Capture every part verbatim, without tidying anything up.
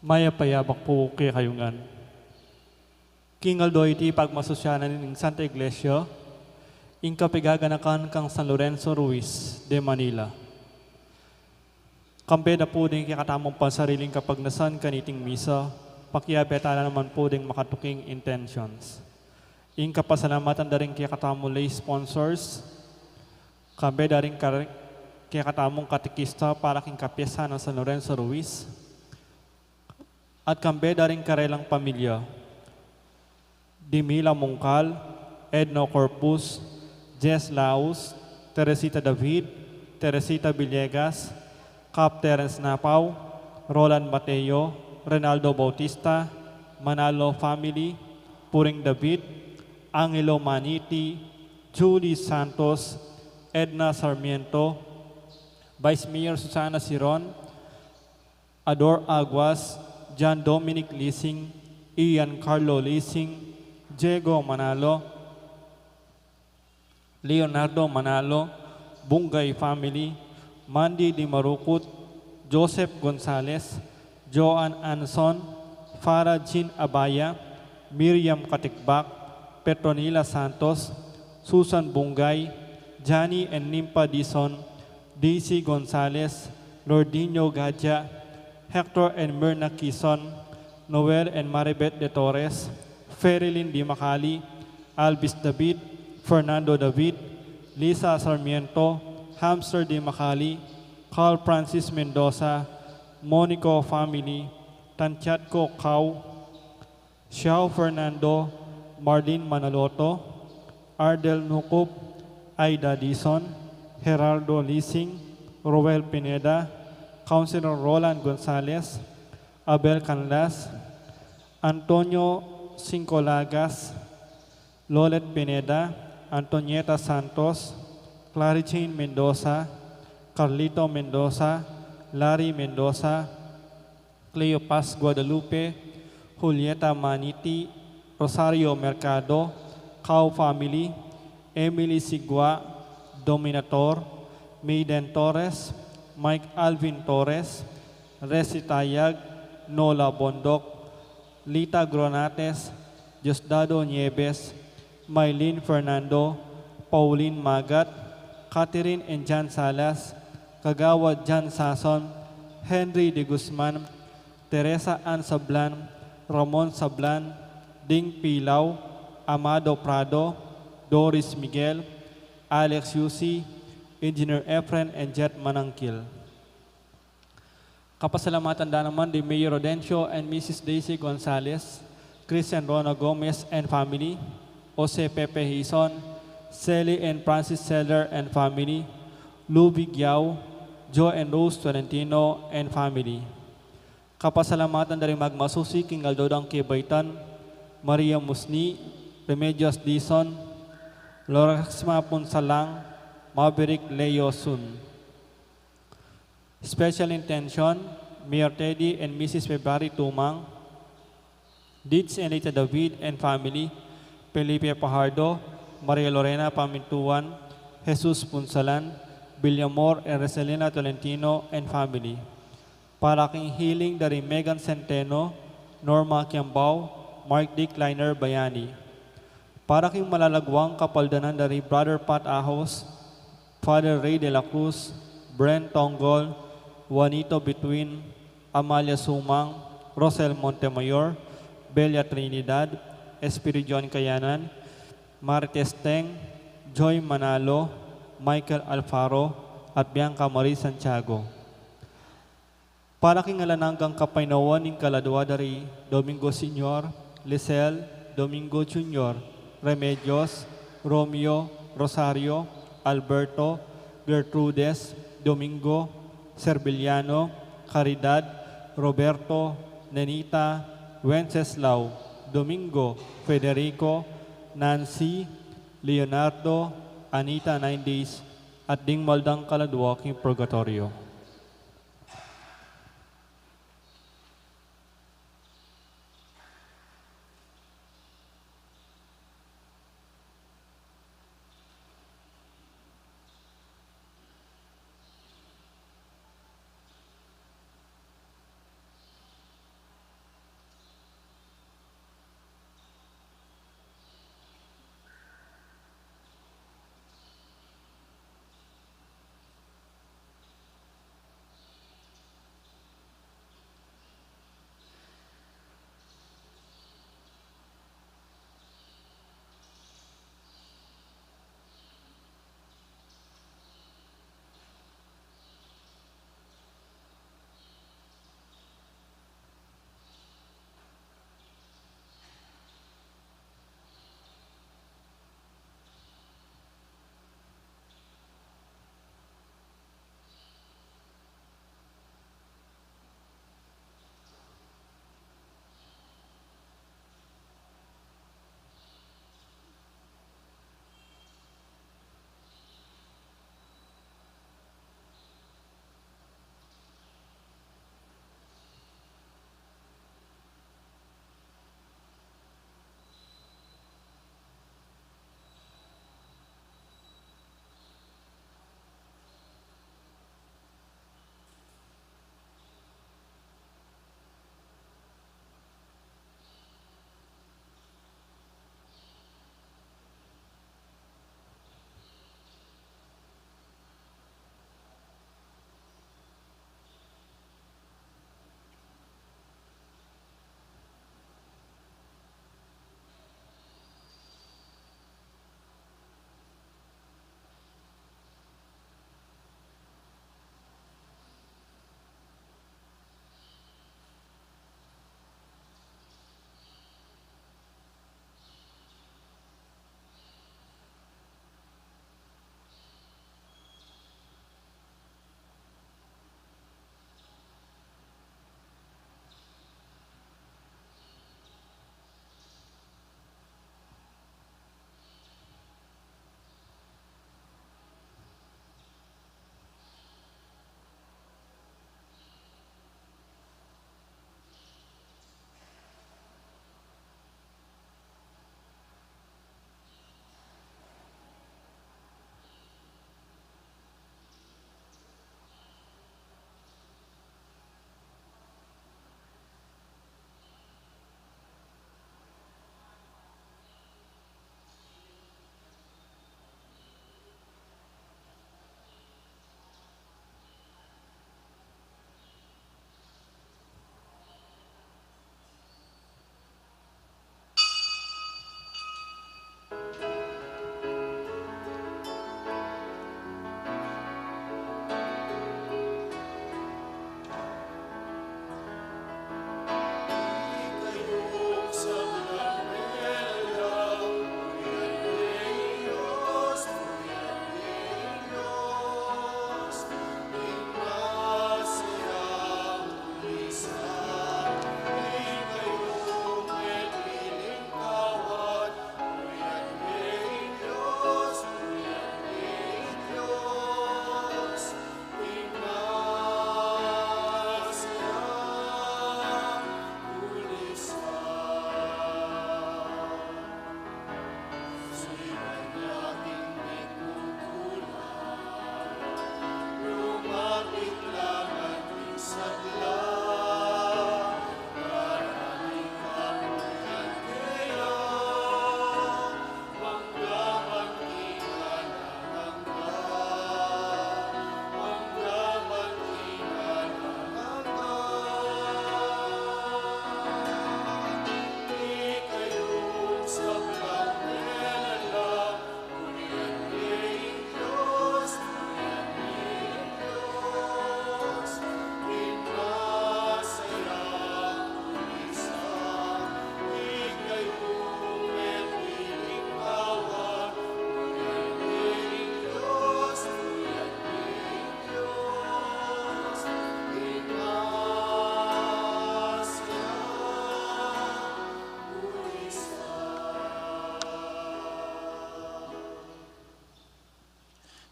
Mayap a yabak pu kekayu ngan. King aldo iti pagmasusyanan ning Santa Iglesia, ing kapigaganakan kang San Lorenzo Ruiz de Manila. Kambe da pu ding kekatamung pansariling kapagnasan kaniting misa, pakiabe tala naman pu ding makatuking intentions. Ing kapasalamatan da ring kekatamung lay sponsors, kambe da ring kare-, kekatamung katekista para king kapiesta nang San Lorenzo Ruiz, at kambe da ring karelang pamilya. Dimila Mungkal, Edno Corpus, Jess Laus, Teresita David, Teresita Villegas, Cap Terence Napao, Roland Mateo, Renaldo Bautista, Manalo family, Puring David, Angelo Maniti, Julie Santos, Edna Sarmiento, Vice Mayor Susana Siron, Ador Aguas, John Dominic Lising, Ian Carlo Lising, Diego Manalo, Leonardo Manalo, Bungay family, Mandy Di Marukut, Joseph Gonzales, Joan Anson, Farah Jean Abaya, Miriam Katikbak, Petronila Santos, Susan Bungay, Johnny and Nimpa Dizon, Daisy Gonzales, Lordinho Gadya, Hector and Myrna Quizon, Noel and Maribet de Torres, Ferilyn Di Macali, Alvis David, Fernando David, Lisa Sarmiento, Hamster Di Macali, Carl Francis Mendoza, Monico family, Tantiatco Cau, Xiao Fernando, Marlene Manaloto, Ardel Nucup, Aida Dizon, Gerardo Lising, Roel Pineda, Councilor Roland Gonzales, Abel Canlas, Antonio Cinco Lagas, Lolet Pineda, Antonieta Santos, Clary Jane Mendoza, Carlito Mendoza, Larry Mendoza, Cleopas Guadalupe, Julieta Maniti, Rosario Mercado, Cau family, Emily Sigua, Dominator, Maiden Torres, Mike Alvin Torres, Resi Tayag, Nola Bondoc, Lita Gronates, Diosdado Nieves, Mylene Fernando, Pauline Magat, Catherine and Jan Salas, Kagawad Jan Sason, Henry de Guzman, Teresa Ann Sablan, Ramon Sablan, Ding Pilau, Amado Prado, Doris Miguel, Alex Yusi, Engineer Efren and Jet Manangkil. Kapasalamatan da naman di Mayor Rodencio and Missus Daisy Gonzalez, Christian Rona Gomez and family, Jose Pepe Hizon, Sally and Francis Seller and family, Luby Giao, Joe and Rose Tolentino and family. Kapasalamatan da ring magmasusi king aldo dang kebaitan, Maria Musni, Remedios Dizon, Loresma Punsalang, Maverick Leo Sun. Special intention, Mayor Teddy and Missus February Tumang, Dids and Lita David and family, Felipe Pajardo, Maria Lorena Pamintuan, Jesus Punsalan, Villamor and Roselina Tolentino and family. Para king healing da ri Megan Centeno, Norma Kiambao, Mark Dick Liner Bayani. Para king malalaguang kapaldanan da ri Brother Pat Ahos, Father Ray de la Cruz, Brent Tonggol, Juanito Bituin, Amalia Sumang, Rosel Montemayor, Belia Trinidad, Espiridion Kayanan, Marites Teng, Joy Manalo, Michael Alfaro, at Bianca Marie Santiago. Para king alang anggang kapaynawan ning kaladua da ri Domingo Senior, Lisel, Domingo Junior, Remedios, Romeo, Rosario, Alberto, Gertrudes, Domingo, Serviliano, Caridad, Roberto, Nenita, Wenceslao, Domingo, Federico, Nancy, Leonardo, Anita, nine days, at ding mal dang kaladua king purgatoryo.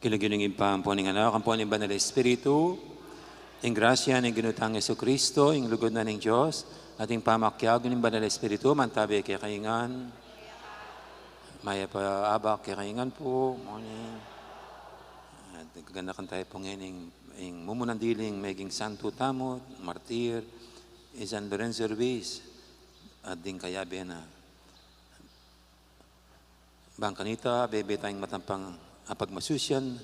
King lagyu ning Ibpa, ampo ning Anak, ampo ning Banal Espiritu. Ing grasya ning Ginu tang Jesucristo, ing lugud na ning Dios, at ing pamakiabe ning Banal Espiritu, mantabe kekayu ngan. Mayap a abak kekayu ngan pu. Morning. At gaganakan tamu pu ngeni ing, ing mumunang diling meging santu tamu, martir, i San Lorenzo Ruiz, at ding kayabe na. Bang kanita, bebe tayang matampang apagmasusyan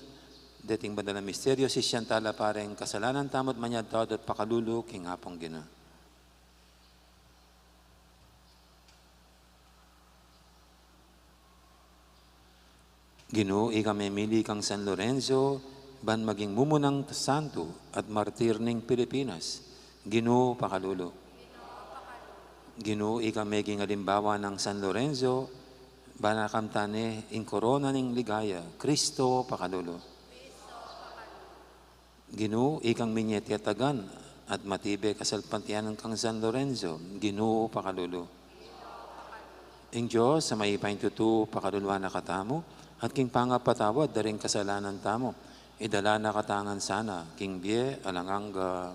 deting banal a misteryo, sisian tala pa ring kasalanan tamu at manyad tamu at pakalulu king Apung Ginu. Ginu, ika mimili kang San Lorenzo ban maging mumunang santu at martir ning Pilipinas. Ginu, pakalulu. Ginu, ika meging alimbawa nang San Lorenzo, ban akamtan ne ing korona ning ligaya. Kristo, pakalulu. Ginu, ikang minye tetagan at matibe kasalpantayanan kang San Lorenzo. Ginu, pakalulu. Ing Dios a mayupaya king tutu, pakaluluan na katamu, at king pangapatawad da ring kasalanan tamu, idala na katamu ngan sana king bie alang angga.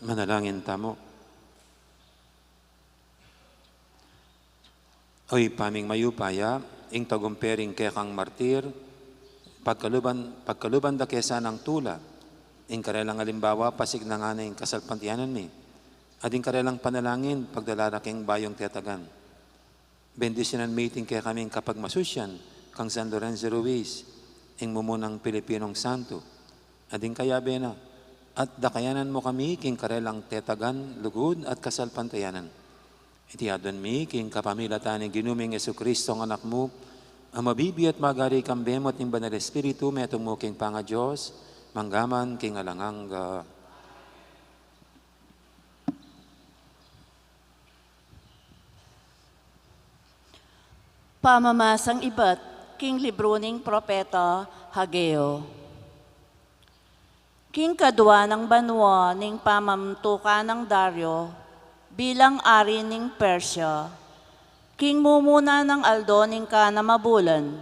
Manalangin tamu. O Ibpa ming mayupaya, ing tagumpe ring kekang martir, pagkaluban, pagkaluban da ke sanang tula, ing karelang alimbawa, pasignan na ing kasalpantayanan mi, at ing karelang panalangin, pagdala ra king bayung tetagan. Bendisyunan mi iting kekaming kapagmasusyan kang San Lorenzo Ruiz, ing mumunang Pilipinong santu, at ing kayabe na, at dakayanan mu kami king karelang tetagan, lugud, at kasalpantayanan. Iti aduan mi king kapamilatan ning Ginu ming Jesucristo a Anak mu, a mabibie at magari kambe mu at ning Banal Espiritu, metung mu king pangaDios, mangga man king alang angga. Pamamasang ibat king libru ning propeta Hageo. King kadua nang banua ning pamamtukan nang Dario bilang ari ning Persia, king mumuna nang aldo ning kanam a bulan,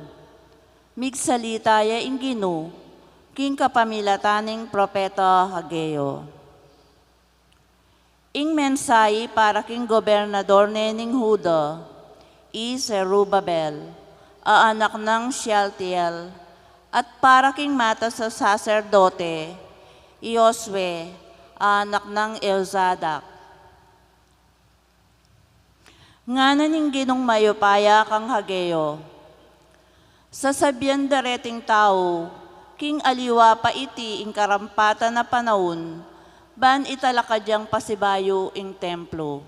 migsalita ya ing Ginu king kapamilatan ning propeta Hageo. Ing mensahe para king gobernador ne ning Juda, i Zerubabel, a anak nang Shealtiel, At para king matas a saserdote, i Josue, a anak nang Elzadak. Ngana ning Ginung mayupaya kang Hageo, sasabian da reting tau, king aliwa pa iti ing karampatan a panaun, ban italakad yang pasibayu ing templo.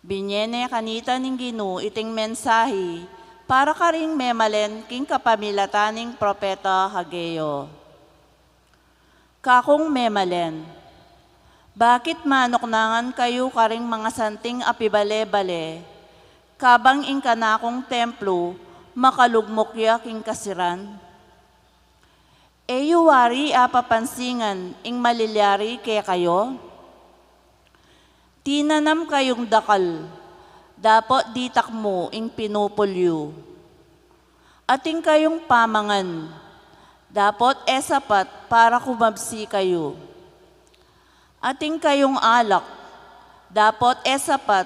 Binie ne kanita ning Ginu iting mensahi para karing memalen king kapamilatan ning propeta Hageo. Kakung memalen, bakit manuknangan kayu karing mangasanting a pibale-bale, kabang ing kanakung templo makalugmuk ya king kasiran? E yu wari apapansingan ing malilyari kekayu? Tinanam kayung dakal, dapot ditak mu ing pinupul yu. Atin kayung pamangan, dapot e sapat para kumabsi kayu. Atin kayung alak, dapot e sapat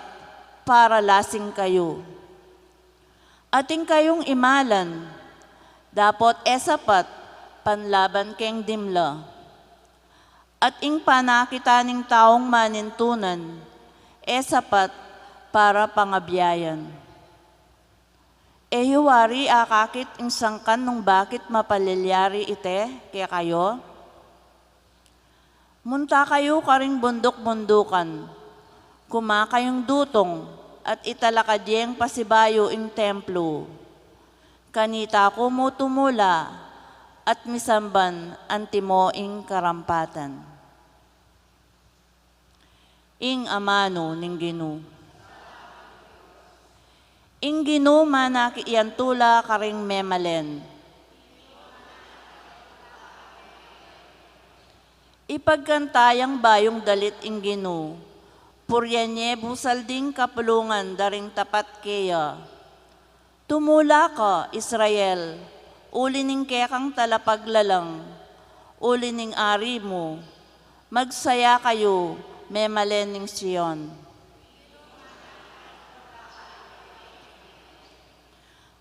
para lasing kayu. Atin kayung imalan, dapot e sapat panlaban keng dimla. At ing panakit ning taung manintunan, e sapat para pangabiayan. E yu wari akakit ing sangkan nung bakit mapalilyari ite kekayu? Munta kayu karing bunduk-bundukan, kuma kayung dutung, at italakad yeng pasibayu ing templo. Kanita ku mu tumula, at misamban antimo ing karampatan. Ing amanu ning Ginu. Ing Ginu manakit yang tula karing memalen. Ipagkanta yang bayung dalit ing Ginu, purian ye busal ding kapulungan da ring tapat keya. Tumula ka, Israel, uli ning kekang talapaglalang, uli ning ari mu, magsaya kayu, memalen ning Sion.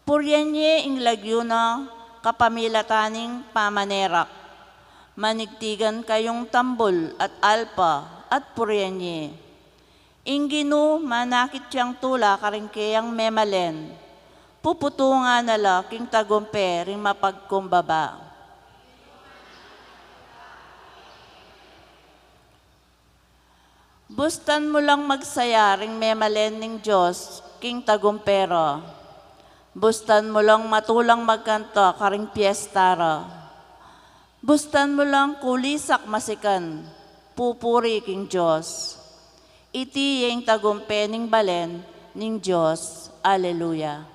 Purian ye ing lagyu na kapamilatan ning pamanerak. Manigtigan kayung tambul at alpa at purian ye. Ing Ginu manakit yang tula karing keyang memalen. Puputungan na la king tagumpe ring mapagkumbaba. Bustan mu lang magsaya ring memalen ning Dios king tagumpe ra. Bustan mu lang matulang magkanta karing piesta ra. Bustan mu lang kulisak masikan, pupuri king Dios. Iti ya ing tagumpe ning balen ning Dios. Aleluya.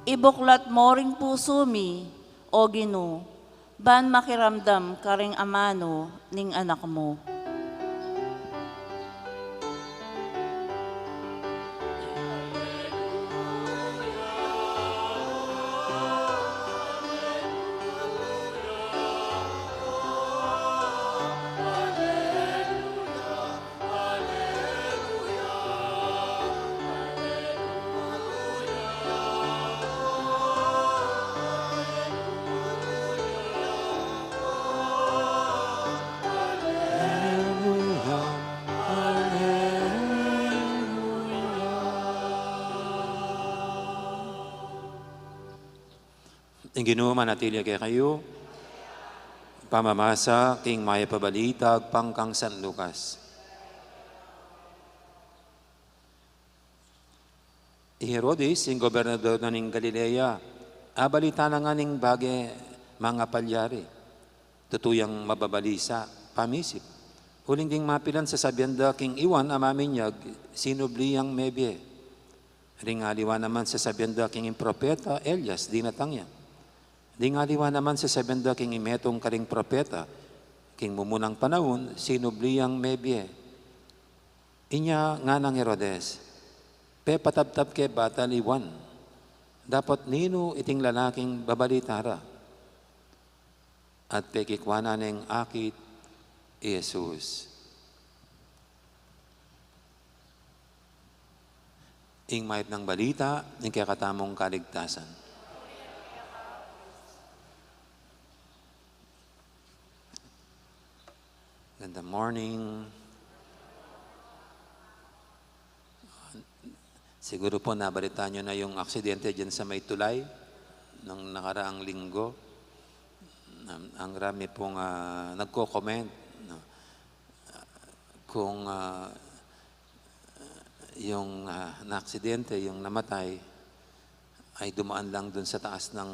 Ibuklat mu ring pusu mi, O Ginu, ban makiramdam karing amanu ning Anak mu. Ing Ginu manatili kekayu. Pamamasa king Mayap a Balita agpang kang San Lucas. I Herodes, ing gobernador na ning Galilea, abalita na ngan ning bage mangapalyari. Tutu yang mababalisa, pamisip. Uling ding mapilan sasabian da king Juan a Maminyag, sinubli yang mebie. Ring aliwa naman sasabian da king propeta, Elias, dinatang ya. Ding aliwa naman sasabian da king metung karing propeta, king mumunang panaun, sinubli yang mebie. Inya nganang Herodes, pepatabtab ke batal i Juan, dapot ninu iting lalaking babalita ra? At pekikuanan neng akit i Jesus. Ing mayap nang balita ning kekatamung kaligtasan. Ganda morning. Siguro po nabalitaan nyo na yung aksidente dyan sa may tulay nung nakaraang linggo. Um, ang rami pong, ah, nagko-comment, no? Kung, ah, yung, ah, naaksidente, yung namatay, ay dumaan lang dun sa taas ng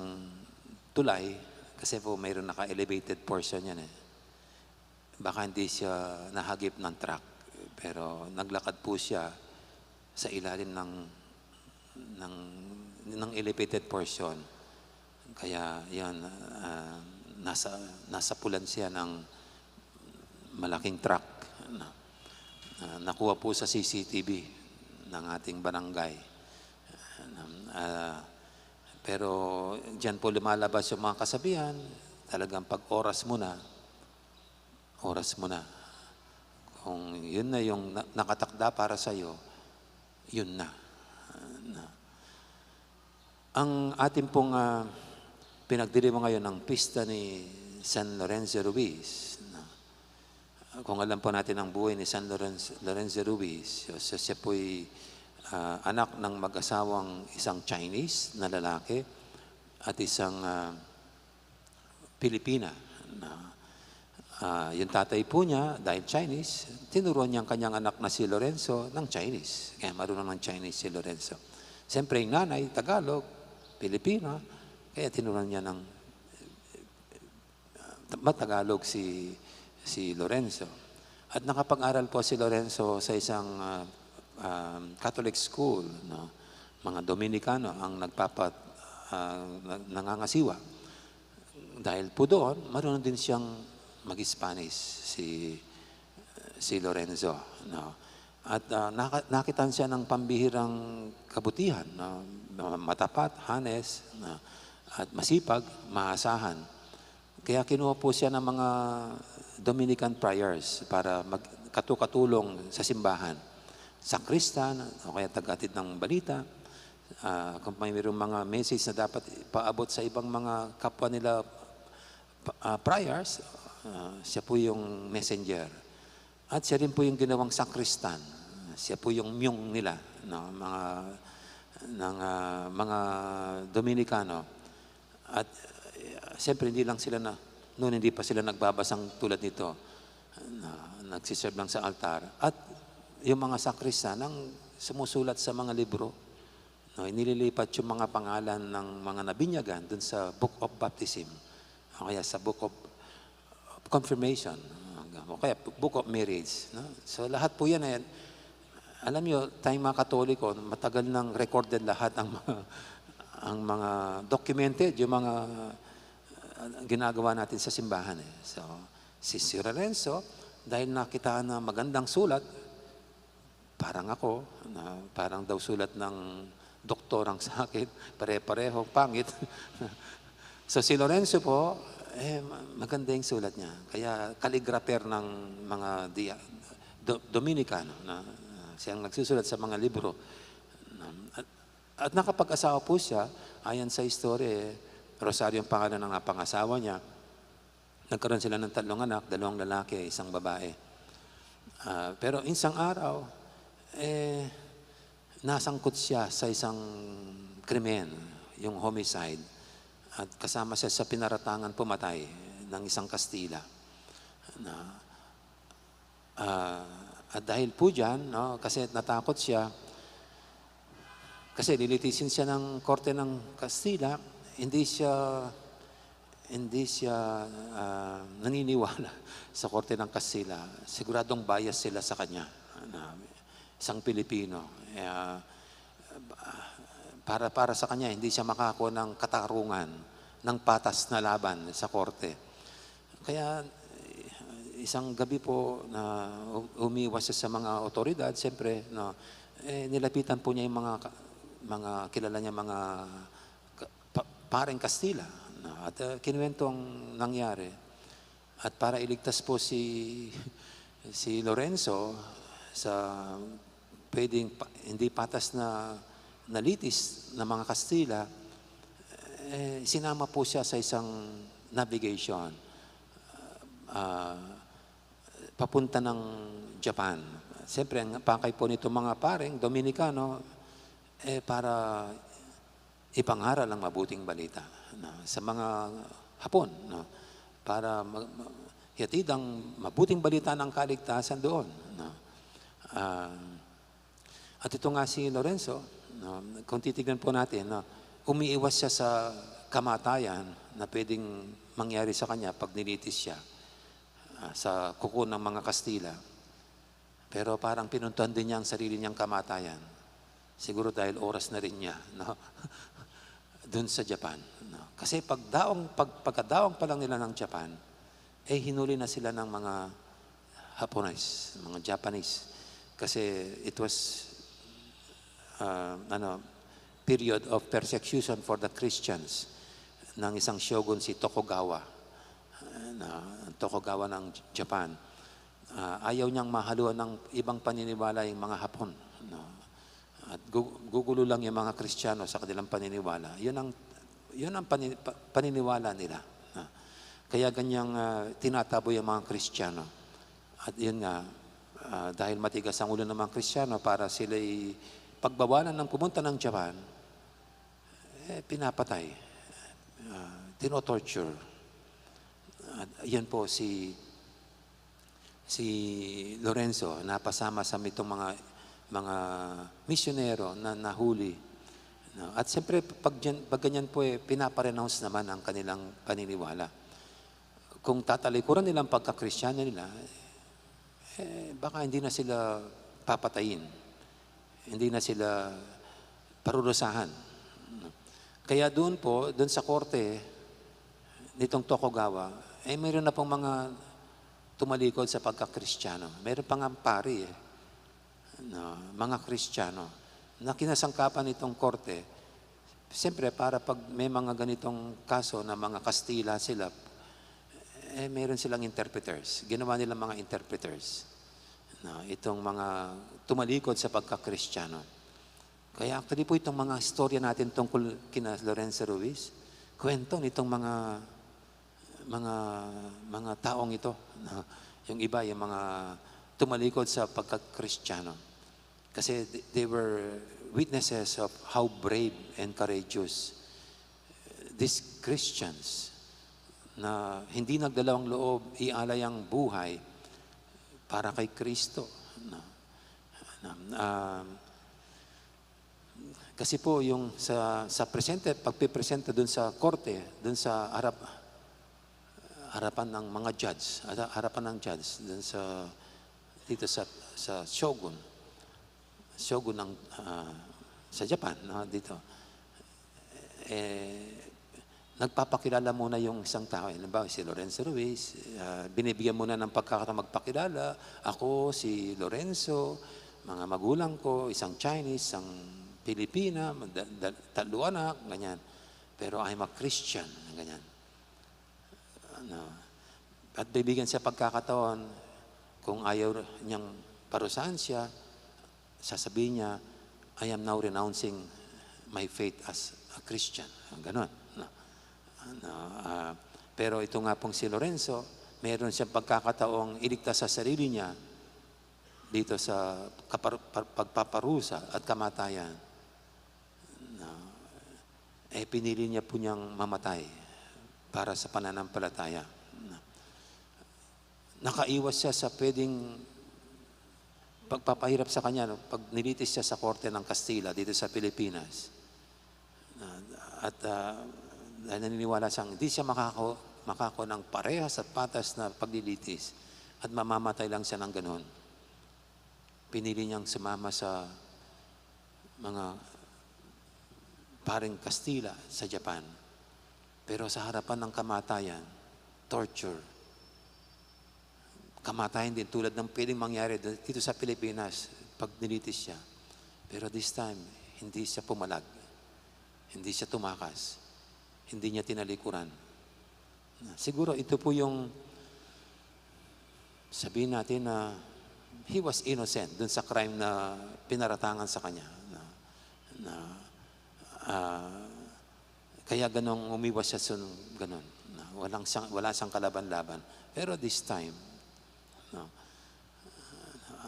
tulay, kasi po mayroon naka-elevated portion yan eh. Baka hindi siya nahagip ng truck, pero naglakad po siya sa ilalim ng, ng, ng elevated portion. Kaya yan, ah, nasa, nasapulan siya ng malaking truck na, na nakuha po sa C C T V ng ating barangay. Ah, pero diyan po lumalabas yung mga kasabihan, talagang pag oras mo na, oras mo na. Kung yun na yung na-, nakatakda para sa'yo, yun na. Na. Ang atin pong, ah, pinagdiriwang ngayon ang pista ni San Lorenzo Ruiz. Na. Kung alam po natin ang buhay ni San Lorenzo, Lorenzo Ruiz, so, so siya po'y, ah, anak ng mag-asawang isang Chinese na lalaki at isang, ah, Pilipina. Na, ah, yung tatay po niya, dahil Chinese, tinuruan niya ang kanyang anak na si Lorenzo ng Chinese. Kaya marunong ng Chinese si Lorenzo. Siyempre, yung nanay, Tagalog, Pilipina, kaya tinuruan niya ng, ah, Tagalog si, si Lorenzo. At nakapag-aral po si Lorenzo sa isang, ah, ah, Catholic school, no? Mga Dominikano ang nagpapat-, ah, na-, nangangasiwa. Dahil po doon, marunong din siyang mag-Spanish si, si Lorenzo, no? At, ah, naka-, nakitan siya ng pambihirang kabutihan, no? Ma-, matapat, honest, no? At masipag, maasahan. Kaya kinuha po siya ng mga Dominican friars para mag-, katukatulong sa simbahan. Sakristan, o kaya tagatid ng balita. Ah, kung may mayroong mga message na dapat ipaabot sa ibang mga kapwa nila, pa-, ah, friars, ah, siya po yung messenger. At siya rin po yung ginawang sakristan. Siya po yung myung nila, no, mga, ng, ah, mga Dominikano. At, eh, siyempre, hindi lang sila na, noon hindi pa sila nagbabasang tulad nito, na nagsiserve lang sa altar. At yung mga sakristan ang sumusulat sa mga libro, no, inililipat yung mga pangalan ng mga nabinyagan dun sa Book of Baptism, o kaya sa Book of Confirmation, o kaya Book of Marriage, no? So, lahat po yan, eh, alam nyo, tayong mga Katoliko, matagal nang recorded lahat ang mga, ang mga documented, yung mga, uh, ginagawa natin sa simbahan, eh. So, si Sir Lorenzo, dahil nakita na magandang sulat, parang ako, na parang daw sulat ng doktor ang sa akin, pare-pareho, pangit. So, si Lorenzo po, eh, ma-, maganda yung sulat niya. Kaya calligrapher ng mga dia-, Do-, Dominicano, na, ah, siyang nagsusulat sa mga libro. Na, at, at nakapag-asawa po siya, ayon sa istorya, eh, Rosario ang pangalan ng napangasawa niya. Nagkaroon sila ng tatlong anak, dalawang lalaki, isang babae. Ah, pero isang araw, eh, nasangkot siya sa isang krimen, yung homicide. At kasama siya sa pinaratangan pumatay ng isang Kastila. Na, ah, at dahil po dyan, no, kasi natakot siya, kasi lilitisin siya ng korte ng Kastila, hindi siya, hindi siya, ah, naniniwala sa Korte ng Kastila. Siguradong bias sila sa kanya, na isang Pilipino. Eh, ah, para, para sa kanya, hindi siya makakuha ng katarungan, ng patas na laban sa korte. Kaya, eh, isang gabi po na u-, umiwas siya sa mga otoridad, siyempre, no, eh, nilapitan po niya yung mga ka-, mga kilala niya, mga ka-, pa-, pareng Kastila, no, at, ah, kinuwento ang nangyari. At para iligtas po si, si Lorenzo sa pwedeng pa-, hindi patas na, na litis ng mga Kastila, eh, sinama po siya sa isang navigation, ah, papunta ng Japan. Siyempre, ang pakay po nito mga pareng Dominikano, eh, para ipangaral ang mabuting balita, no, sa mga Hapon, no, para ma-, ma-, hiatid ang mabuting balita ng kaligtasan doon, no. Ah, at ito nga si Lorenzo, no, kung titignan po natin, no, umiiwas siya sa kamatayan na pwedeng mangyari sa kanya pag nilitis siya, ah, sa kuko ng mga Kastila. Pero parang pinuntuhan din niya ang sarili niyang kamatayan. Siguro dahil oras na rin niya, no? Dun sa Japan, no? Kasi pagdaong, pag-, pagkadaong pa lang nila ng Japan, eh, hinuli na sila ng mga Hapones, mga Japanese. Kasi it was, ah, ano, period of persecution for the Christians ng isang shogun, si Tokugawa. Ah, na, Tokugawa ng Japan. Ah, ayaw niyang mahaluan ng ibang paniniwala yung mga Hapon, no? At gu-, gugulo lang yung mga Kristiyano sa kanilang paniniwala. Yun ang, yun ang pani-, pa-, paniniwala nila, no? Kaya ganyang, ah, tinataboy ang mga Kristiyano. At yun nga, ah, dahil matigas ang ulo ng mga Kristiyano para sila'y pagbawalan ng pumunta ng Japan, eh, pinapatay, ah, tinotorture. At yan po si, si Lorenzo, napasama sa mitong mga, mga misyonero na nahuli. No? At siyempre, pag, dyan, pag ganyan po, eh, pinapa-renounce naman ang kanilang paniniwala. Kung tatalikuran nila ang pagkakristiyano nila, eh, baka hindi na sila papatayin. Hindi na sila parurusahan. Kaya doon po, doon sa korte nitong Tokugawa, eh, mayroon na pong mga tumalikod sa pagkakristiyano. Meron pa nga pari, eh, na mga Kristiyano na kinasangkapan nitong korte. Siyempre, para pag may mga ganitong kaso na mga Kastila sila, eh, meron silang interpreters. Ginawa nila mga interpreters, no, itong mga tumalikod sa pagkakristiyano. Kaya actually po, itong mga istorya natin tungkol kina Lorenzo Ruiz, kwento nitong mga, mga, mga taong ito, no? Yung iba, yung mga tumalikod sa pagkakristiyano. Kasi th-, they were witnesses of how brave and courageous these Christians na hindi nagdalawang loob ialay ang buhay para kay Kristo, no? Na, um, kasi po yung sa, sa presente, pagpipresenta dun sa korte, dun sa harap, harapan ng mga judge, hara-, harapan ng judge, dun sa, dito sa, sa shogun, shogun ng, ah, sa Japan, no, dito. Eh, nagpapakilala muna yung isang tao. Halimbawa, si Lorenzo Ruiz, ah, binibigyan muna ng pagkakataon magpakilala. "Ako si Lorenzo, mga magulang ko, isang Chinese, isang Pilipina, da-, da-, tatlo anak," ganyan. "Pero I'm a Christian," ganyan. Ano, at bibigyan siya pagkakataon, kung ayaw niyang parusahan siya, sasabihin niya, "I am now renouncing my faith as a Christian." Ang ganon, no? Ano, ah, pero ito nga pong si Lorenzo, meron siyang pagkakataong iligtas sa sarili niya dito sa kapar-, par-, pagpaparusa at kamatayan. No? Eh, pinili niya po niyang mamatay para sa pananampalataya. No? Nakaiwas siya sa pwedeng pagpapahirap sa kanya, no? Pag nilitis siya sa korte ng Kastila dito sa Pilipinas. Ah, at, ah, Dahil naniniwala siyang hindi siya makako-, makako ng parehas at patas na paglilitis at mamamatay lang siya ng ganun. Pinili niyang sumama sa mga paring Kastila sa Japan. Pero sa harapan ng kamatayan, torture, kamatayan din tulad ng pwedeng mangyari do-, dito sa Pilipinas pag nilitis siya. Pero this time, hindi siya pumalag. Hindi siya tumakas. Hindi niya tinalikuran. Siguro ito po yung, sabihin natin na he was innocent dun sa crime na pinaratangan sa kanya. Na, na, ah, kaya ganong umiwas siya sun-, ganon. Na walang siyang, wala siyang kalaban-laban. Pero this time, no,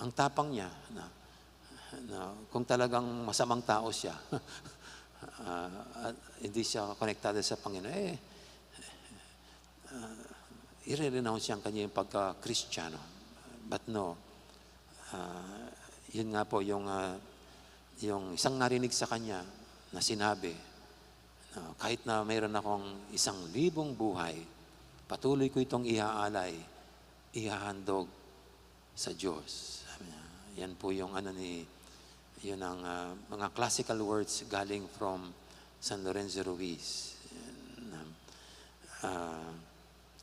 ang tapang niya, na, na kung talagang masamang tao siya, ah, at hindi siya konektado sa Panginoon, eh, ah, ire-renounce niya ang kanyang pagka-Kristiyano. But no, ah, yun nga po yung, ah, yung isang narinig sa kanya na sinabi, na kahit na mayroon akong isang libong buhay, patuloy ko itong ihaalay, ihahandog sa Diyos. Sabi niya, yan po yung ano ni, yun ang, ah, mga classical words galing from San Lorenzo Ruiz. Yan, um, ah,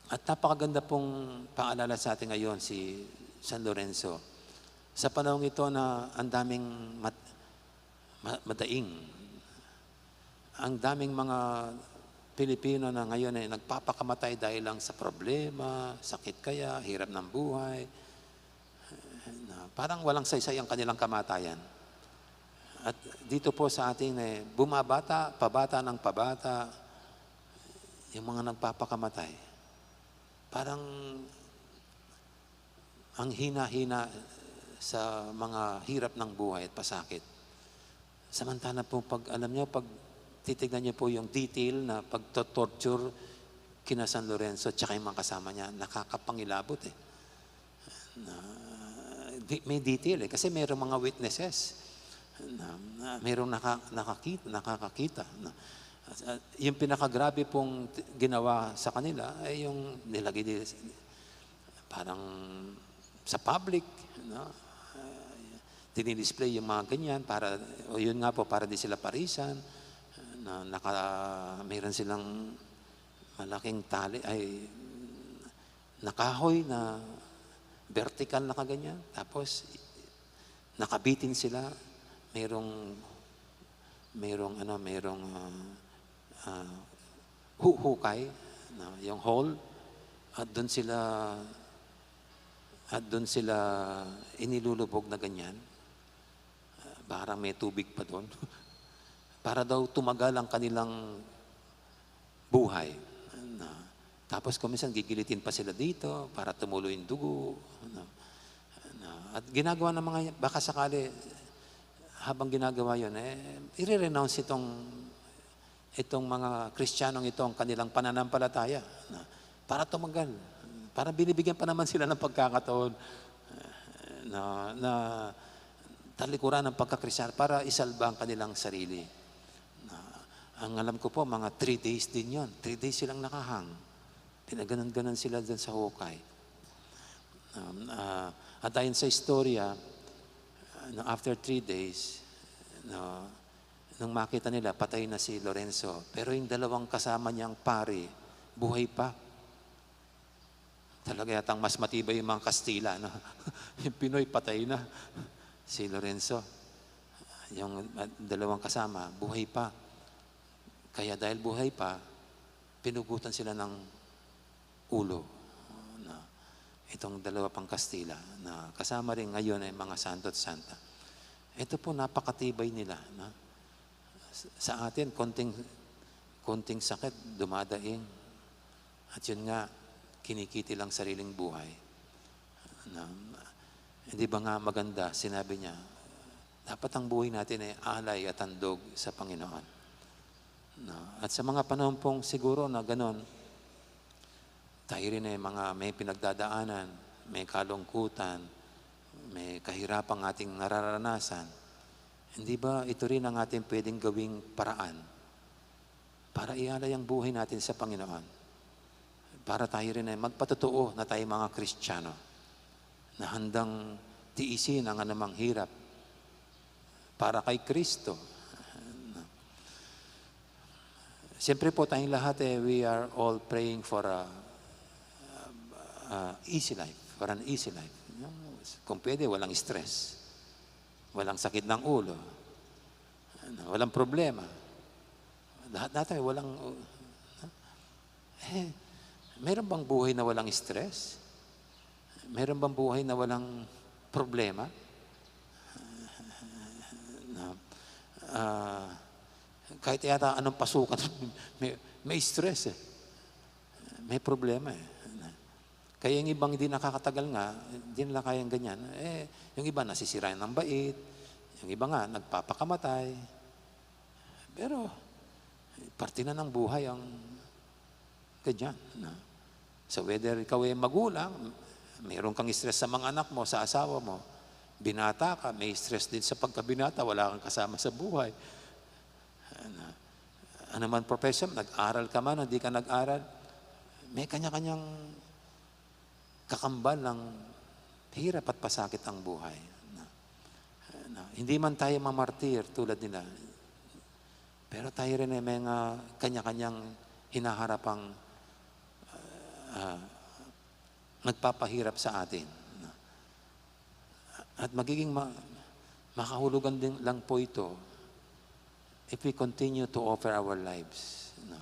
at napakaganda pong paalala sa atin ngayon si San Lorenzo. Sa panahong ito na ang daming mat-, ma-, madaing, ang daming mga Pilipino na ngayon ay nagpapakamatay dahil lang sa problema, sakit kaya, hirap ng buhay, na parang walang saysay ang kanilang kamatayan. At dito po sa atin, eh, bumabata, pabata ng pabata, yung mga nagpapakamatay. Parang ang hina-hina sa mga hirap ng buhay at pasakit. Samantala po, pag, alam niyo, pag titignan niyo po yung detail na pagto-torture kina San Lorenzo at saka yung mga kasama niya, nakakapangilabot eh. Na, di-, may detail eh, kasi mayroong mga witnesses. Na, na mayroong naka-, nakakit-, nakakakita. Na, at, at yung pinakagrabe pong t-, ginawa sa kanila ay yung nilagay nila sa, parang sa public, no? Ah, dinidisplay yung mga ganyan para, o yun nga po, para di sila parisan, na naka-, mayroon silang malaking tali, ay, na kahoy na vertical na kaganyan. Tapos, nakabitin sila, mayroong, mayroong ano, mayroong, ah, ah, huhukay, no, yung hole, at dun sila, at dun sila inilulubog na ganyan. Ah, parang may tubig pa dun. Para daw tumagal ang kanilang buhay. Na, tapos kung minsan gigilitin pa sila dito para tumulo yung dugo. Na, na, at ginagawa ng mga, baka sakali, habang ginagawa yun, eh, i-renounce itong, itong mga Kristiyanong ito ang kanilang pananampalataya. Na, para tumagal. Para binibigyan pa naman sila ng pagkakataon na, na talikuran ng pagkakristiyan para isalba ang kanilang sarili. Na, ang alam ko po, mga three days din yon. Three days silang nakahang. Pinaganon-ganon sila dun sa hukay. Um, ah, at ayon sa istorya, ah, na after three days, no, nung makita nila, patay na si Lorenzo. Pero yung dalawang kasama niyang pari, buhay pa. Talaga yatang mas matibay yung mga Kastila, no? Yung Pinoy, patay na. Si Lorenzo, yung, ah, dalawang kasama, buhay pa. Kaya dahil buhay pa, pinugutan sila ng ulo. Na, itong dalawa pang Kastila, na kasama rin ngayon ay mga santo at santa. Ito po, napakatibay nila, no? Sa atin, konting, konting sakit, dumadaing. At yun nga, kinikiti lang sariling buhay. Na, hindi ba nga maganda, sinabi niya, dapat ang buhay natin ay alay at handog sa Panginoon. Na, at sa mga panahon pong siguro na ganon, tayo rin ay mga may pinagdadaanan, may kalungkutan, may kahirapang ating nararanasan. Hindi ba ito rin ang ating pwedeng gawing paraan para ialay ang buhay natin sa Panginoon. Para tayo rin ay magpatotoo na tayo mga Kristiyano na handang tiisin ang anumang hirap para kay Kristo. Siyempre po, tayong lahat, eh, we are all praying for a, a easy life, for an easy life. Yung, kung pwede, walang stress, walang sakit ng ulo, ano, walang problema. Lahat natin, walang, eh, meron bang buhay na walang stress? Meron bang buhay na walang problema? Na, ah, kahit yata anong pasukan, may, may stress eh. May problema eh. Kaya yung ibang hindi nakakatagal nga, hindi nila kayang ganyan. Eh, yung iba nasisira ng bait, yung iba nga nagpapakamatay. Pero, parte na ng buhay ang ganyan. Na. So whether ikaw ay magulang, mayroon kang stress sa mga anak mo, sa asawa mo, binata ka, may stress din sa pagkabinata, wala kang kasama sa buhay. Ano, ano man profession, nag-aral ka man o di ka nag-aral, may kanya-kanyang kakambal ng hirap at pasakit ang buhay. Na, na, hindi man tayo mamartir tulad nila, pero tayo rin ay may mga kanya-kanyang hinaharapang, ah, nagpapahirap sa atin. At magiging ma-, makahulugan din lang po ito if we continue to offer our lives, no,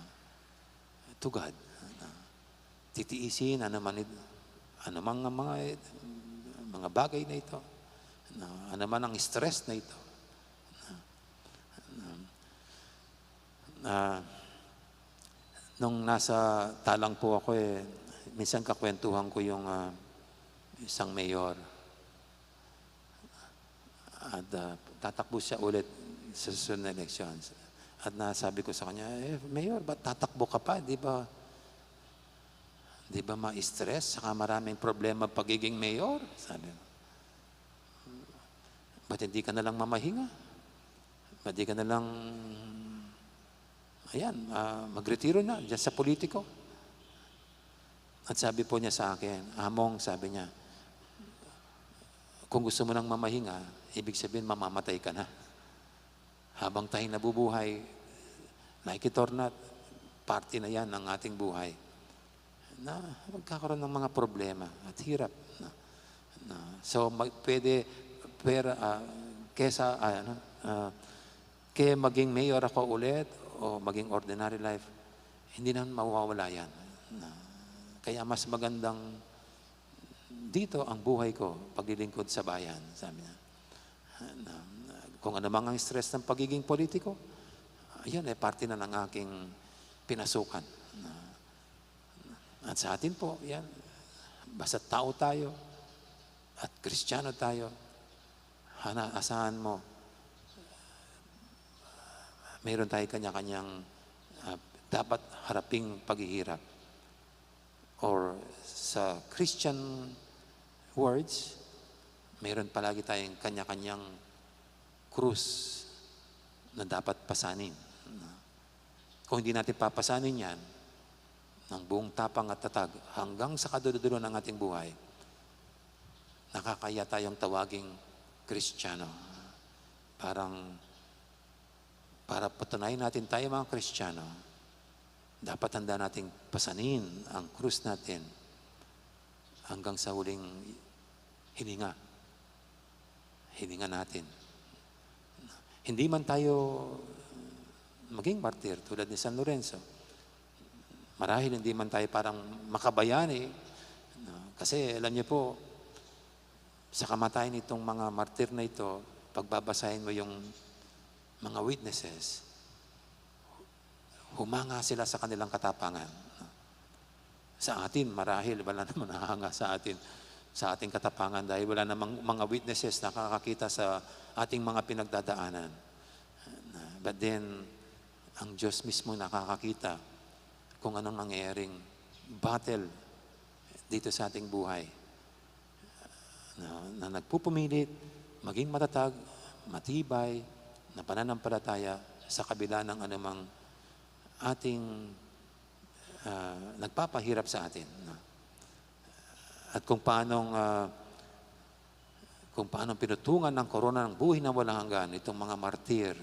to God. No? Titiisin ano man it-, ano mang mga, mga bagay na ito, no? Ano man ang stress na ito. No? No? Ah, nung nasa Talang po ako, eh, minsan kakwentuhan ko yung, ah, isang mayor. At, ah, tatakbo siya ulit sa susunod na eleksyon. At nasabi ko sa kanya, "Eh, Mayor, ba't tatakbo ka pa? Di ba, di ba ma-stress? Saka maraming problema pagiging mayor?" Sabi ko. "Ba't hindi ka na lang mamahinga? Ba't di ka na lang, ayan, ah, magretiro na dyan sa politiko?" At sabi po niya sa akin, "Among," sabi niya, "kung gusto mo nang mamahinga, ibig sabihin mamamatay ka na." Habang tayo nabubuhay, like it or not, parte na yan ng ating buhay. Na magkakaroon ng mga problema at hirap. Na, na, so, mag-, pwede, pwera, ah, kesa, ah, ano, ah, kaya maging mayor ako ulit o maging ordinary life, hindi naman mawawala yan. Na, kaya mas magandang dito ang buhay ko, paglilingkod sa bayan, sabi niya. Na, kung ano mang ang stress ng pagiging politiko, yun ay parte na ng aking pinasukan. Na, at sa atin po, yan, basta tao tayo at Kristiyano tayo, hana-, asahan mo, mayroon tayo kanya-kanyang, ah, dapat haraping paghihirap. Or sa Christian words, mayroon palagi tayong kanya-kanyang krus na dapat pasanin. Kung hindi natin papasanin yan, ng buong tapang at tatag hanggang sa kadulo-dulo ng ating buhay, nakakahiya tayong tawaging Kristiyano. Parang, para patunayan natin tayo mga Kristiyano, dapat handa nating pasanin ang krus natin hanggang sa huling hininga. Hininga natin. Hindi man tayo maging martir tulad ni San Lorenzo. Marahil hindi man tayo parang makabayani, no? Kasi alam niyo po, sa kamatayan nitong mga martir na ito, pagbabasahin mo yung mga witnesses, humanga sila sa kanilang katapangan. Sa atin, marahil wala namang hahanga sa atin, sa ating katapangan dahil wala namang mga witnesses na nakakakita sa ating mga pinagdadaanan. But then, ang Diyos mismo nakakakita kung anong nangyayaring battle dito sa ating buhay. Na, na nagpupumilit maging matatag, matibay na pananampalataya sa kabila ng anumang, ating, ah, nagpapahirap sa atin, no? At kung paanong, ah, kung paanong pinutungan ng korona ng buhay na walang hanggan itong mga martir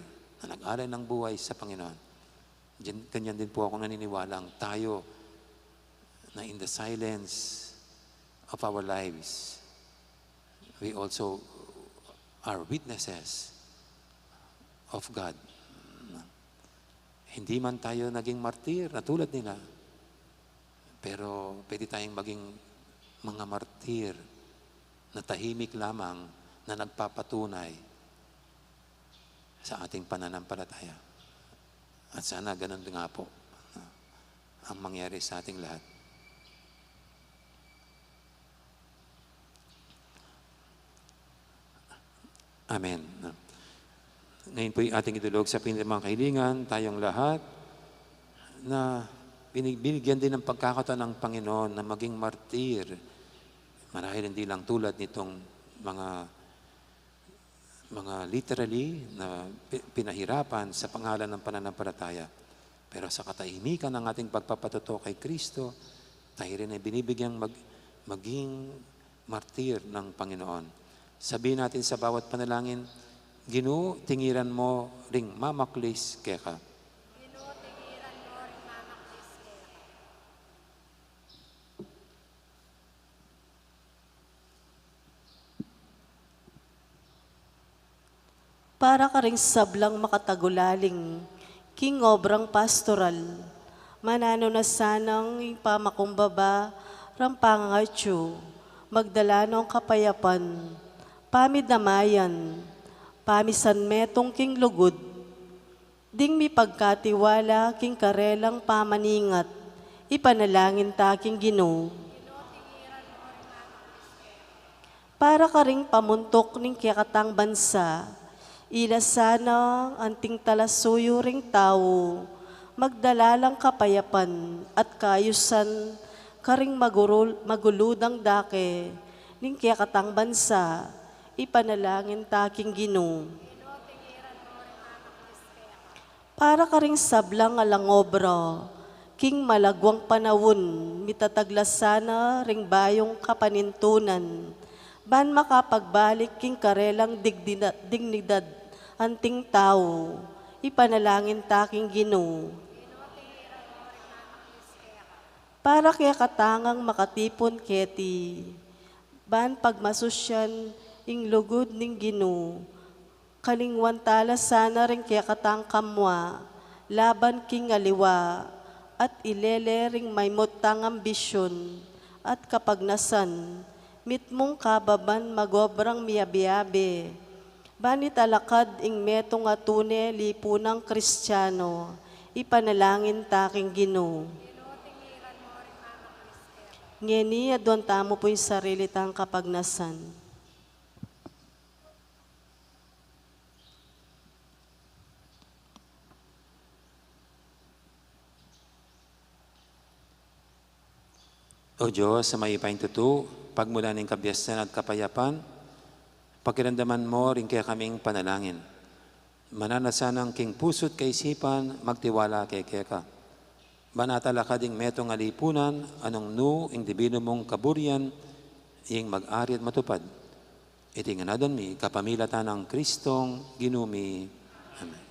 na nag-alay ng buhay sa Panginoon. Diyan, ganyan din po ako naniniwala, ang tayo na in the silence of our lives, we also are witnesses of God. Hindi man tayo naging martir na tulad nila, pero pwede tayong maging mga martir na tahimik lamang na nagpapatunay sa ating pananampalataya. At sana ganun nga po ang mangyari sa ating lahat. Amen. Ngayon po'y ating idulog sa pinili mga kahilingan, tayong lahat, na binig-, binigyan din ng pagkakataon ng Panginoon na maging martir. Marahil hindi lang tulad nitong mga, mga literally na pi-, pinahirapan sa pangalan ng pananampalataya. Pero sa katahimikan ng ating pagpapatuto kay Kristo, tayo rin ay binibigyang mag-, maging martir ng Panginoon. Sabihin natin sa bawat panalangin, "Ginu, tingiran mo ring mamaklis keka." Ginu, tingiran mo ring mamaklis keka. Para karing sablang makatagulaling king obrang pastoral, mananu na sanang ing pamakumbaba rang pangangatsu, magdala nong kapayapan, pamidamayan, pamisanmetung king lugud, ding mipagkatiwala king karelang pamaningat, ipanalangin ta king Ginu. Para karing pamuntuk ning kekatang bansa, ila sana anting talasuyu ring tau, magdala lang kapayapan at kaayusan karing magurul-, maguludang dake ning kekatang bansa, ipanalangin ta king Ginu. Para karing sablang alang obra, king malagwang panaun, mitatag la sana ring bayung kapanintunan, ban makapagbalik king karelang digdina-, dignidad anting tau, ipanalangin ta king Ginu. Para kekatang makatipun keti, ban pagmasusyan ing lugud ning Ginu, kalingwan ta la sana ring kekatang kamua, laban king aliwa, at ilele ring maimut tang ambisyun at kapagnasan, mitmung kababan magobrang miabe-abe, ban italakad ing metung a tune lipunang Kristiano, ipanalangin ta king Ginu. Ngeni, aduan tamu pu ing sarili tang kapagnasan. O Dios, a mayupayang tutu, pagmulan ning kabiasnan at kapayapan, pakiramdaman mu ring kekaming panalangin. Mananu na sanang king pusu't kaisipan, magtiwala keka. Ban atalakad ing metung a lipunan, a nung nu ing dibinu mung kaburian, ing mag-ari at matupad. Iti ngan aduan mi, kapamilatan nang Kristong Ginu mi. Amen.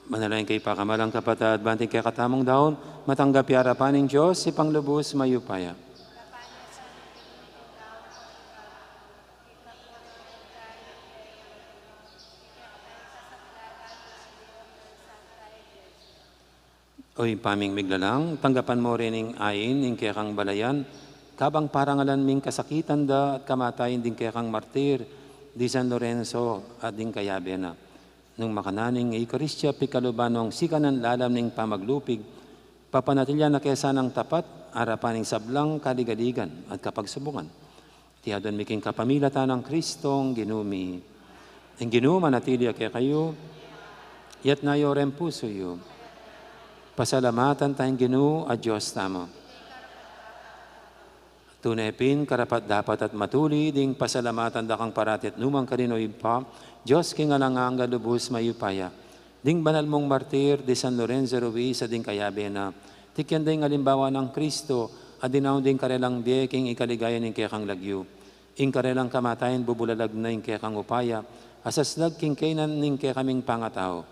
Manalangin kayu pakamalan kung kapatad, ban ing kekatamung daun matanggap ya arapan ning Dios, Ibpang lubus mayupaya. O Ibpa ming miglalang, tanggapan mu rin ing ain ning kekang balayan, kabang parangalan ming kasakitan da at kamatayan ding kekang martir, di San Lorenzo at ding kayabe na. Nung makananu ing Eukaristia, pikaluban nong sikanan lalam ning pamaglupig, papanatilian na ke sanang tapat arapan ning sablang kaligaligan at kapagsubukan. Iti adwan mi king kapamilatan nang Kristong Ginu mi. Ing Ginu manatili ya kekayu, iyatas yu ring pusu yu. Pasalamatan taya ing Ginu a Dios tamu. Tune pin, karapat-dapat at matulid ing pasalamatan da kang parati at nukarin man, O Ibpa, Dios king alang angga, lubus mayupaya. Ding banal mung martir, di San Lorenzo Ruiz at ding kayabe na, tikyan da ing alimbawa nang Kristo, a dinaun ding karelang bie king ikaligaya ning kekang lagyu. Ing karelang kamatayan bubulalag na ing kekang upaya, a saslag king kaynan ning kekaming pangatau.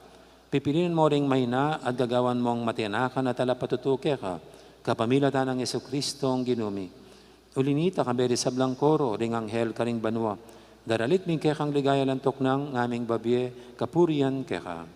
Pipilinan mu ring mahina at gagawan mung matinakan a talapatutu keka, kapamilatan nang Jesucristong Ginu mi. Uli na nita, kayabe ring sablang koro ring anghel karing banua, daralit mi ing kekang ligaya, lantuk nang ngaming babie kapurian keka.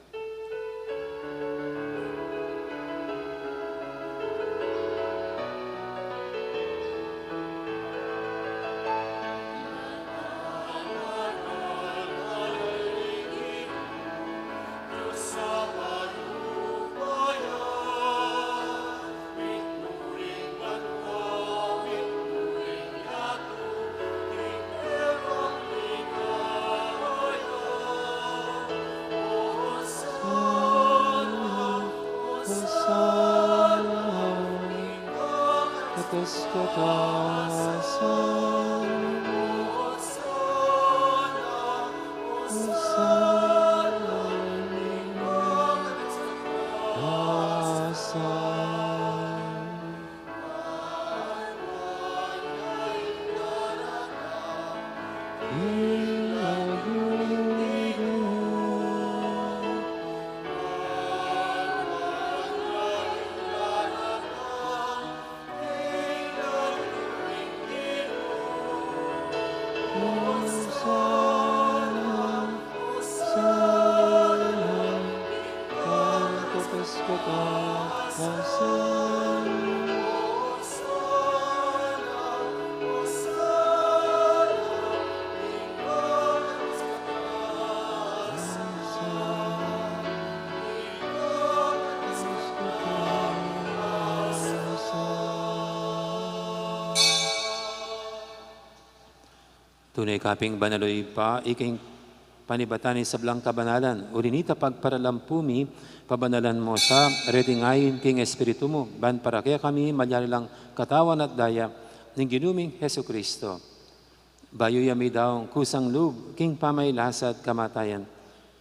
Tune ka pin banal, O Ibpa, ika ing panibatan ning sablang kabanalan. Uli na nita, pagparalampu mi, pabanalan mu sa reting ain king Espiritu mu, ban para kekami malyari lang katawan at daya ning Ginu ming Jesucristo. Bayu ya midaun kusang lub king pamagkasakit at kamatayan,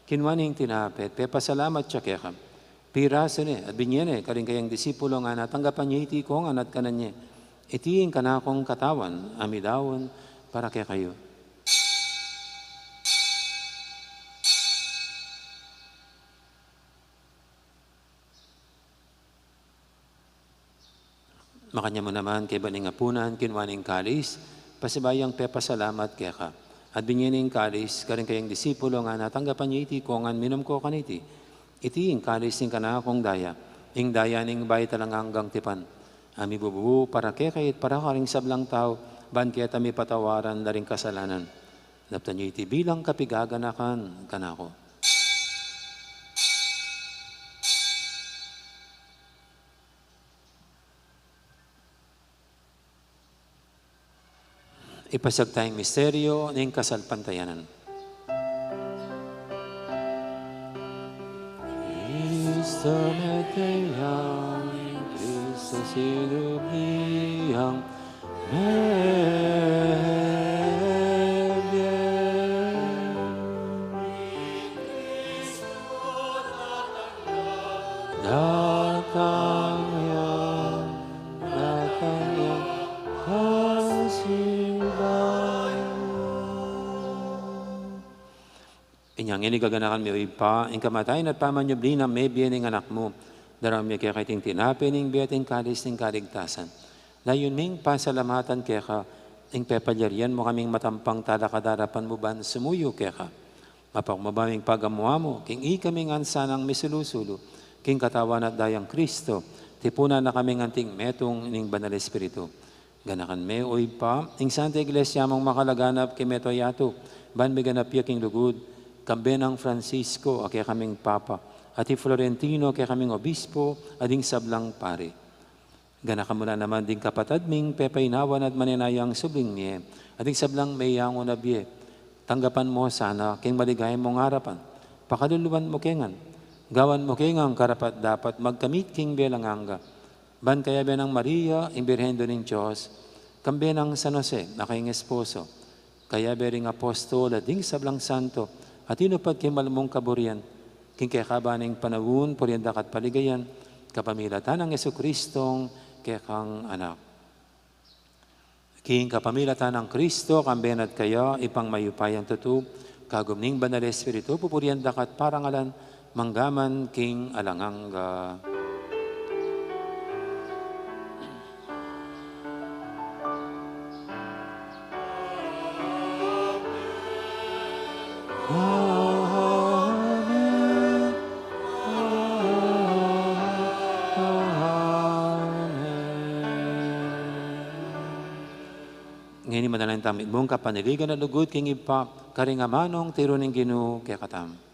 kinua ne ing tinape, pepasalamat ya keka, pirasu ne at binie ne karing kayang disipulo, ngana, tanggapan ye iti ikongan at kanan ye. Iti ing kanakung katawan a midaun para kekayu. Makanyan mu naman, kaybat ning apunan, kinua ne ing kalis, pasibayu yang pepasalamat keka, at binie ne ing kalis karing kayang disipulo, ngana, tanggapan ye iti ikongan, minum ko kaniti. Iti ing kalis ning kanakung daya, ing daya ning bayu at alang anggang tipan, a mibubu para kekayu at para karing sablang tau, ban keta mipatawaran la ring kasalanan. Daptan ye iti bilang kapaganakan kanaku. Ipasiag taya ing misteryu ning kasalpantayanan. Kristu mete ya, Kristu sinubli yang mebie. Datang ya. Ngeni gaganakan mi, O Ibpa, ing kamatayan at pamanyubli nang mebie ning Anak mu. Daraun mi keka iting tinape ning bie at ing kalis ning kaligtasan. Layun ming pasalamatan keka ing pepalyarian mu kaming matampang talakad king arapan mu ban sumuyu keka. Mapakumbaba ming pagamu-amu king ikami ngan sanang misulu-sulu king katawan at dayang Kristo, tipunan na kaming anting metung ning Banal Espiritu. Ganakan me, O Ibpa, ing Santa Iglesia mung makalaganap king mabilug a yatu, ban miganap ya king lugud, kambe nang Francisco a kekaming Papa, at i Florentino a kekaming Obispo, at ding sablang pari. Ganakan mu la naman ding kapatad ming pepainawan at maninayang subling mie, at ding sablang meyangu na bie. Tanggapan mu la sana king maligaya mung arapan. Pakaluluan mu ke ngan. Gawan mu ke ngan karapat-dapat magkamit king bie alang angga. Ban kayabe nang Maria, ing Birhen Indu ning Dios, kambe nang San Jose, a kayang esposo, kayabe ring apostol at ding sablang santo, a tinupad king malmung kaburian, king kekaban ning panaun, purian da ka at paligayan, kapamilatan nang Jesucristong kekang Anak. King kapamilatan nang Kristo, kambe na at kaya, Ibpang mayupayang tutu, kagum ning Banal Espiritu, pupurian da ka at parangalan, mangga man king alang angga. Amen. Amen. Ngeni manalangin tamu mitmung kapanaligan a lugud king Ibpa, karing amanung tiru ning Ginu kekatamu.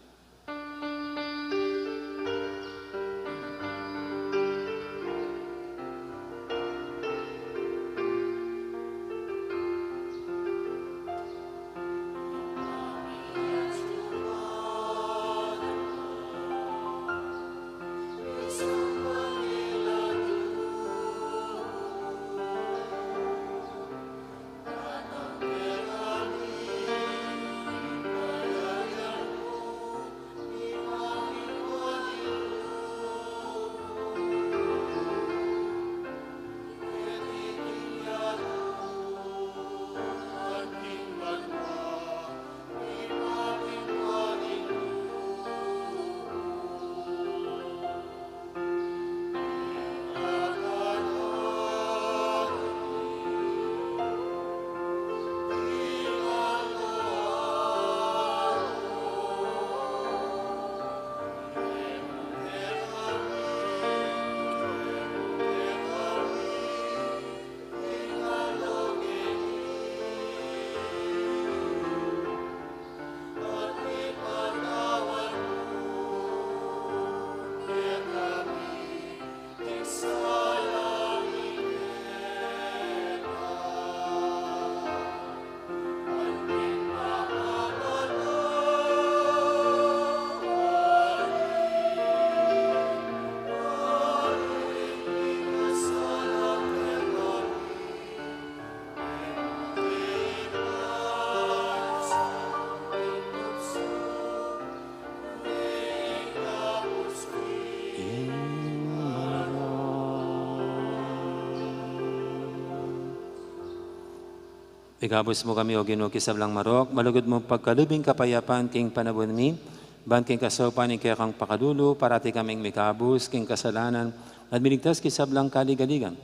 Ikabus mu kami, O Ginu, king sablang marok, malugud mung pagkalub ing kapayapan king panaun mi, ban king kasaupan ning kekang pakalulu, parati kaming mikabus king kasalanan, at miligtas king sablang kaligaligan.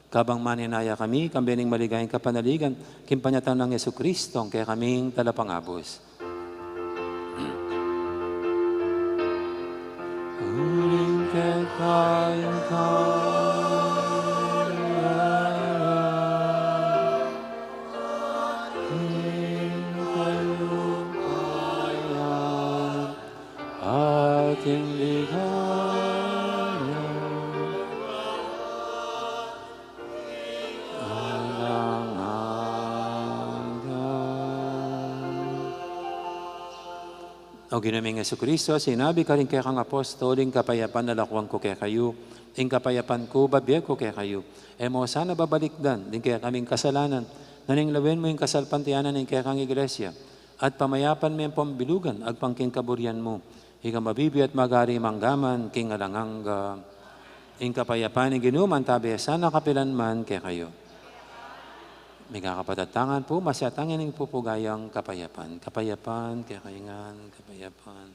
Kabang maninaya kami, kambe ning maligayang kapanaligan, king panyatang nang Jesucristo, a kekaming Talapangabus. Uling kekang kalupayan, ating ligaya. Alang angga. O Ginu ming Jesucristo, sinabi karing kekang apostol, ing kapayapan lakuan ku kekayu, ing kapayapan ku babie ku kekayu. E mu sana babalikdan ding kekaming kasalanan, nune lawen mu ing kasalpantayanan ning kekang Iglesia, at pamayapan me at pambilugan agpang king kaburian mu. Ika mabibie at magari mangga man king alang angga. Ing kapayapan ning Ginu mantabe sana kapilan man kekayu. Mikakapatad tamu ngan pu, masyatan ing pupugayang kapayapan. Kapayapan kekayu ngan, kapayapan.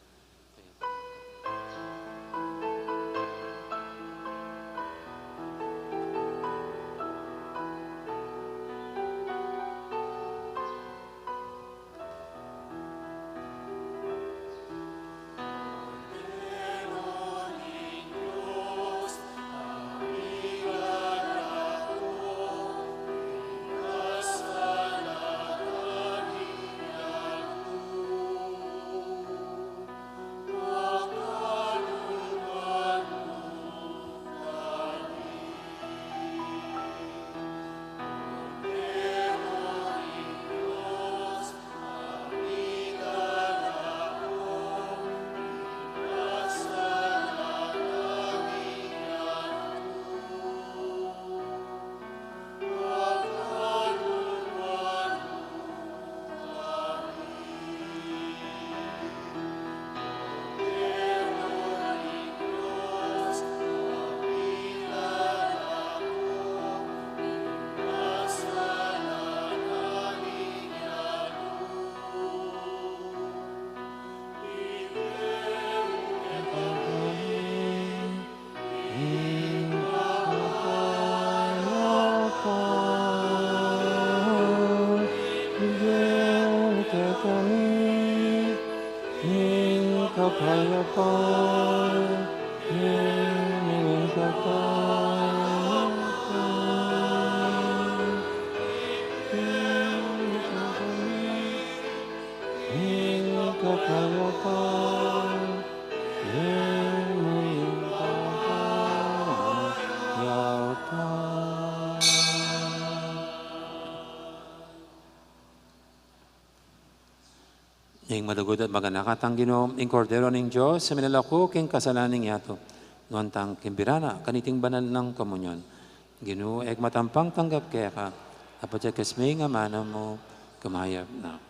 Ing malugud at maganaka tang Ginu, ing Kordero ning Dios, a minalaku king kasalanan ning yatu. Nuan tang kimbirana kaniting banal nang komunyon. Ginu, e ku matampang tanggap keka, apat ya kesming amanu mu, kumayap na.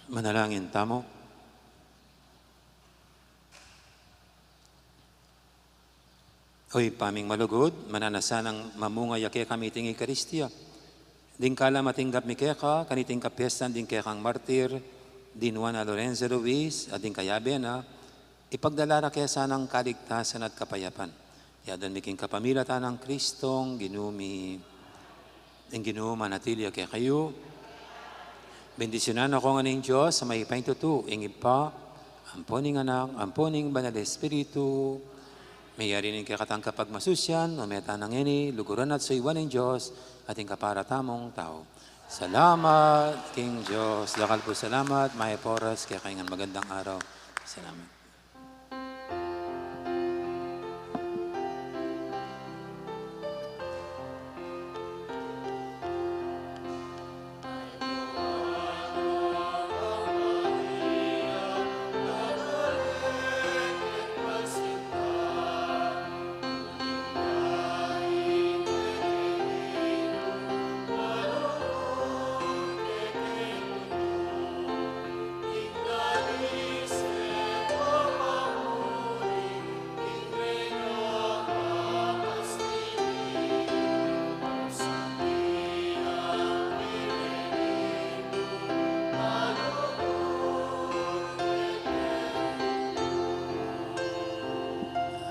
Manalangin tamu. O Ibpa ming malugud, mananu na sanang mamunga ya kekami iting Eukaristia. Ding kalam a tinggap mi keka, kaniting kapiestan ding kekang martir, ding Juana Lorenzo Ruiz, at ding kayabe na, ipagdala ra ke sanang kaligtasan at kapayapan. Adwan mi king kapamilatan nang Kristong Ginu mi. Ing Ginu manatili ya kekayu. Bendisyunan na kayu ngan ning Dios a mayupaya king tutu, ing Ibpa, ampo ning Anak, ampo ning Banal Espiritu. Meyari ning kekatang kapagmasusian, ume tana ngeni, luguran at suyuan ning Dios, at ing kapara tamung tau. Salamat king Dios. Dakal pung salamat, mayap a oras kekayu ngan, magandang araw. Salamat.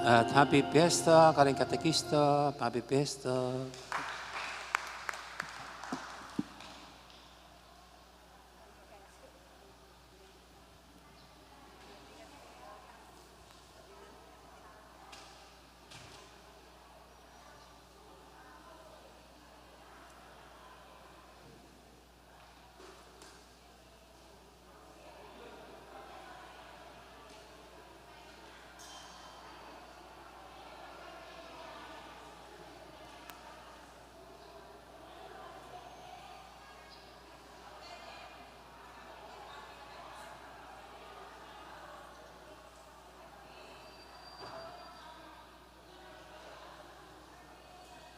At happy fiesta, karing katekista, happy fiesta.